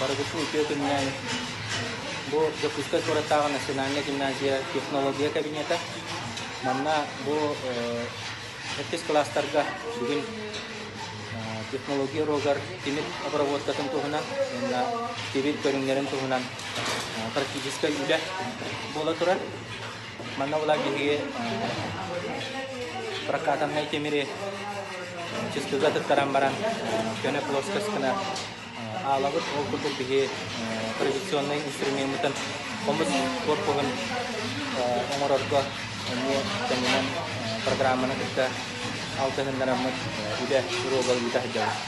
Барыгытын үтүө күнүнэн. Бу Дьокуускай куораттааҕы национальнай гимназия технология кабинета. Манна бу сэттис кылаастарга бүгүн технология уруогар тимир обработкатын туһунан уонна тимир көрүҥнэрин туһунан практическай үлэ буола турар. Манна була биһиги прокатаннай тимири чыстыга тыктаран баран көнө плоскость гына аалабыт. Ол курдук биһи традиционнай инструмеммытын хомус корпуһун оҥорорго эмиэ тэҥинэн программаны кытта алтыһыннараммыт үлэ уруога ыыта сылдьабыт.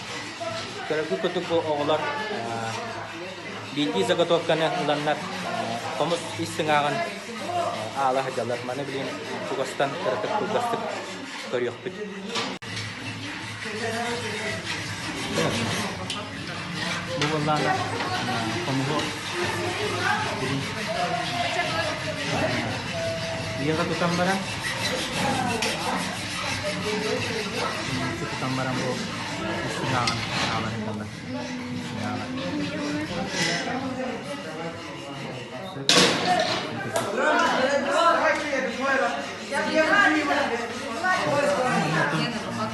Көрөргүт курдук бу оҕолор биирдии заготовканы ыланнар хомус ис сыҥааҕын аала сылдьаллар. Маны билигин чугастан кыратык кылгастык көрүөхпүт. Бу буоллаҕына хомуһу ийэҕэ тутан баран тутан баран бу ис сыҥааҕын аала сылдьаллар.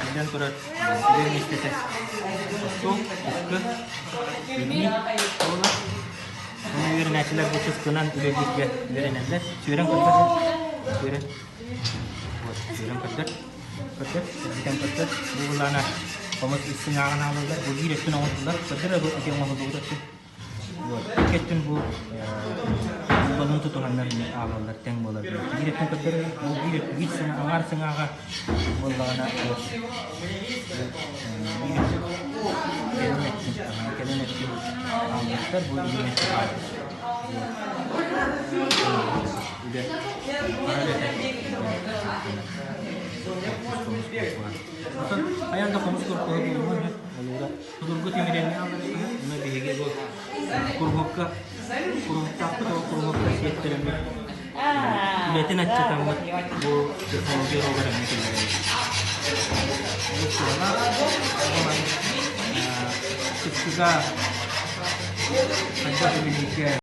Биллэн турар, үлэ миэстэтэ остуол, чыскы, илии буолар. Ону үөрэнээччилэр бу чыскынан үлэлииргэ үөрэнэллэр. Сүөрэн көрдөр. Сүөрэн. Вот, сүөрэн көрдөр. Көрдөр, эргитэн көрдөр. Бу былаана хомус ис сыҥааҕын аалаллар. Бу биир өттүн оҥордулар. Көрдөр, бу ити оҥоһуллубут өттүн. Вот. Икки өттүн бу угалын тутуһаннар аалаллар тэҥ буолар. Биир өттүн көрдөр, бу биир биир сыҥа аҥаар сыҥааҕа буоллаҕына биир өттүн кэлин өттүн кэлин өттүн аалбыттар бу илин өттү хаалбыт. Үлэ хара үлэтэ. Оттон хайаан да хомус корпуһа буолуон сөп. Олуура судургу тимирэҥҥэ аалларыахха Ону биһиги бу куруһуокка куруһуоктаахпыт ол куруһуокка сиэттэрэммит үлэтин аччатаммыт бу технология уруогар эмиэ киллэрэбит. Олус туһалаах. Онон чыскыга хайдах үлэлииргэ.